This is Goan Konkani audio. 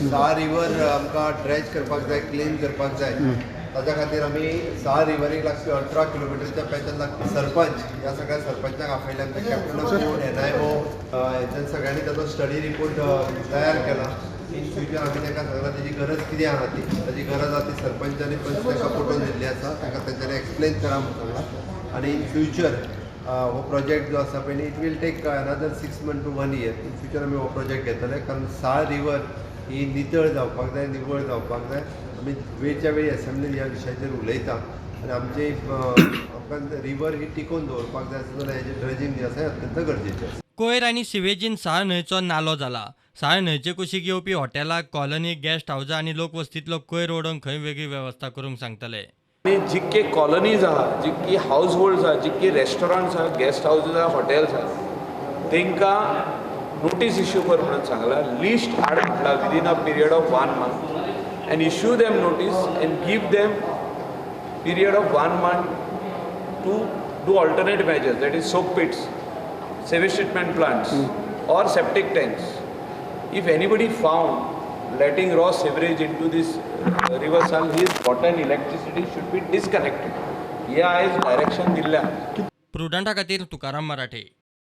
साळ रिवर आमकां ड्रेज करपाक जाय, क्लीन करपाक जाय. ताच्या खातीर आमी साळ रिवरीक लागपी 18 किलोमिटरच्या पॅचान लागपी सरपंच ह्या सगळ्या सरपंचांक आपयले. आमचे कॅप्टन ऑफ बोर्ड, NIO हेंच्यान सगळ्यांनी ताचो स्टडी रिपोर्ट तयार केला. इन फ्युचर आमी तांकां सांगला तेजी गरज कितें आहा ती. ताजी गरज आहा ती सरपंचांनी पंच तांकां पटोवन दिल्ली आसा. तांकां तेंच्यांनी एक्सप्लेन करा म्हूण सांगलां. आनी इन फ्युचर हो प्रोजेक्ट जो आसा पळय, it will take another 6 month to one year. In future आमी हो प्रोजेक्ट घेतले, कारण साळ रिवर ही नितळ जावपाक जाय, निवळ जावपाक जाय. आमी वेळच्या वेळी एसेंब्लीन ह्या विशयाचेर उलयता आनी आमचे आमकां रिवर ही टिकोवन दवरपाक जाय आसत जाल्यार हेजें ड्रेजींग जें आसा हें अत्यंत गरजेचें आसा. कोयर आनी सिवेजीन साळ न्हंयचो नालो जाला. साळ न्हंयचे कुशीक येवपी हॉटेलां, कॉलनी, गेस्ट हावजां आनी लोकवस्तींतलो कोयर उडोवंक खंय वेगळी वेवस्था करूंक सांगतले. आनी जितके कॉलनीज आहा, जितकी हावज होल्ड्स आहा, जितकी रेस्टॉरंट्स आहा, गेस्ट हावजीस आहा, हॉटेल्स आहा, तांकां नोटीस इश्यू कर म्हणून सांगलां. लिस्ट हाड म्हटलां within a period of one month and issue them notice and give them period of one month to do alternate measures, that is, soak pits, sewage treatment plants or septic tanks. If anybody found letting raw sewerage into this river Sal, his water and electricity should be disconnected. हे आयज डायरेक्शन दिल्लें आहा. प्रुडंटा खातीर तुकाराम मराठे.